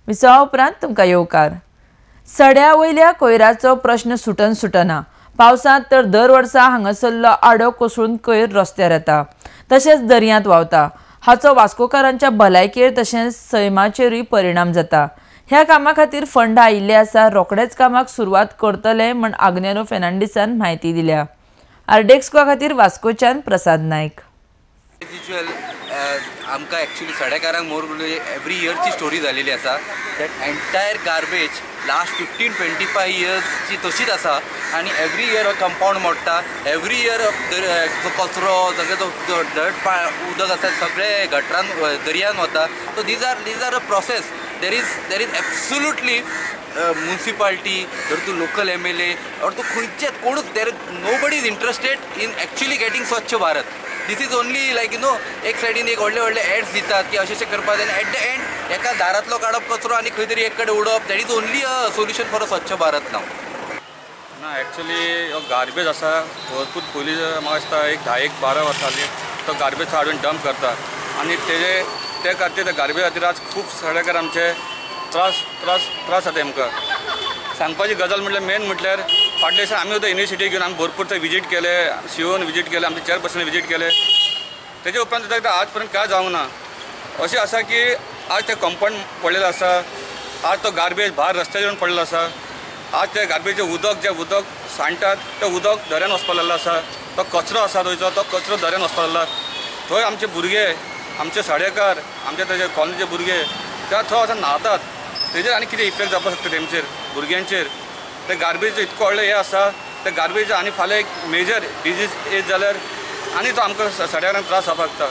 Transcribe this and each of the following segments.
विसवा उपरांत तुमकां येवकार. सड्या वयल्या कोयराचो प्रश्न सुटन सुटना. पावसांत तर दर वर्सा हांगासरलो आडो कोसळून कोयर रस्त्यार येता तशेंच दर्यांत व्हांवता. हाचो वास्कोकारांच्या भलायकेर तशेंच सैमाचेरूय परिणाम जाता. ह्या कामा खातीर फंड आयिल्ले आसा. रोखडेच कामाक सुरवात करतले म्हण आग्नेलो फेर्नांडीसान म्हायती दिल्या. आरडेक्सको खातीर वास्कोच्यान प्रसाद नायक. आमकां एक्चुअली सडेकारांक मोर एवरी इयरची स्टोरी जालेली आसा. That entire garbage last 15-25 इयर्सची तशीच आसा आनी एवरी इयर कंपावंड मोडटा. एवरी इयर जो कचरो सगळे जो डर्ट उदक आसा सगळे गटरान दर्यान वता. So these are a process. There is absolutely municipality जर तूं लोकल MLA or तूं खंयचे कोणूच there nobody is interested in actually getting Swachh Bharat. This is only like you know एक सायडीन एक व्हडले व्हडले एड्स दितात की अशें अशें करपाक जाय आनी एट the and एका दारांतलो काडप कचरो आनी खंय तरी एक कडेन उडोवप. That is only a solution for a Swachh Bharat नाव. ना एक्चुअली हो गार्बेज आसा भरपूर पयलीं म्हाका दिसता एक 10-12 वर्सां जालीं तो गार्बेज हाडून डंप करता आनी तेजे ते खातीर त्या गार्बेज खातीर आज खूब सगळेकार आमचे त्रास त्रास त्रास जाता. आमकां सांगपाची गजाल म्हटल्यार मेन म्हटल्यार फाटल्या दिसा आमी सुद्दां युनिवर्सिटी घेवन आमी भरपूर थंय विजीट केले, सीओन विजीट केले, आमचे चेअरपर्सन विजीट केले. तेजे उपरांत सुद्दां आज पर्यंत कांय जावंक ना. अशें आसा की आज ते कंपावंड पडलेलो आसा, आज तो गार्बेज भायर रस्त्यार येवन पडलेलो आसा. आज ते गार्बेजचें उदक जें उदक सांडटात तें उदक दर्यान वचपाक लागलो आसा. तो कचरो आसा थंयचो तो कचरो दर्यान वचपाक लागला. थंय आमचे भुरगे, आमचे सडेकार, आमचे ताजे कॉलनीचे भुरगे त्या थंय वचून न्हातात. तेजेर आनी कितें इफेक्ट जावपाक शकता तेमचेर भुरग्यांचेर. ते गार्बेज इतको व्हडलें हें आसा ते गार्बेज आनी फाल्यां एक मेजर डिजीज येत जाल्यार आनी तो आमकां सड्यारांक त्रास जावपाक शकता.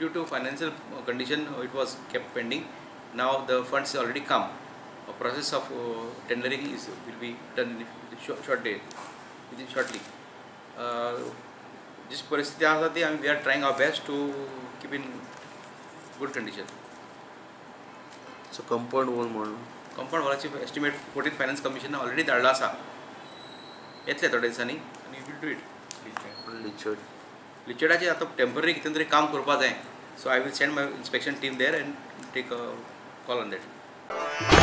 Due to financial condition it was kept pending. Now the funds already come. A process of tendering is will be done in short day, within shortly. जिस परिस्थिती आसा ती आमी we are trying our best to keep in good condition. So compound wall म्हणून compound वॉलाची estimate 14 finance commission already धाडला आसा. येतले थोड्या दिसांनी आनी will do it. लिचड लिचडाचेर आतां टेंपररी कितें तरी काम करपा जाय. So I will send my inspection team there and take a call on that.